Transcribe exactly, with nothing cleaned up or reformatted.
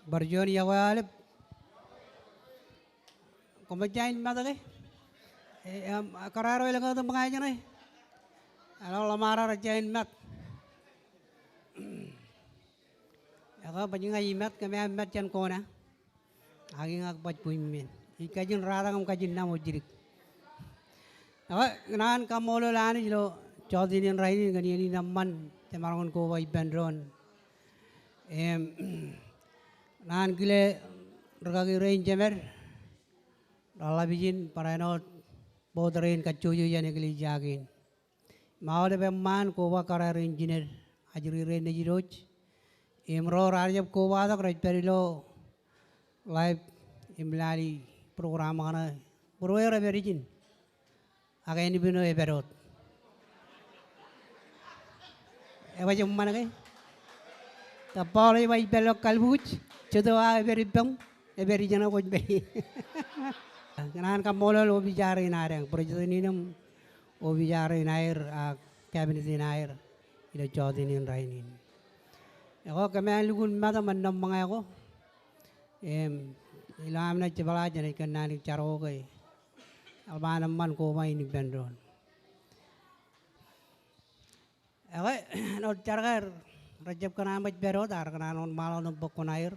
Bar juon iọkwe aolep. Koṃij jañin mat ke? E, em, kōrā ro elōñ eo ej ṃōñā jān e? Āinwōt ḷōṃaro rej jañin mat. Ekwe baj ña imat, kōm ej mat jān kona. Ak iñak baj bwimmien. Ij kajin ratak im kajin naṃo jidik. Ekwe, ikōṇaan kaṃṃoolol Anij ilo jọteen in rainin kōn iien in eṃṃan jemaroñ in koba ippān doon. Im, ikōṇaan kile rūkaki rein jemed, reḷap ijin barāinwōt board rein kajjojo jān eklejia kein. Im aolep eṃṃaan koba kōrā rein jined, ajri rein nejid wōj. Im ro raar jab kobatok rej pād ilo live im lali program kaṇe. Būrueir epād ijin. Ak ānbwin eo epād wōt. Ebaj eṃṃan ke? Kab Paul ej ba ij pād ilo kalbukwōj, jet eo aō epād ippaṃ, epād ijeṇe kwōj pād. Ikōṇaan kaṃṃoolol opija rein adeañ, president in im opija rein aer, ak cabinet in aer, ilo jọteen in rainin. Ekwe kōm ej lukkuun mat im ennọ ṃōñā ko. Im, ilo am naaj jepḷaak, jenaaj kōnnaan jar ko ke eḷap an eṃṃan koba in ippān doon. Ekwe, āinwōt jar ko aer, rejjab kōṇaan baj pād wōt, ak rekōṇaan wōnṃaanḷọk im bōk kuṇaer.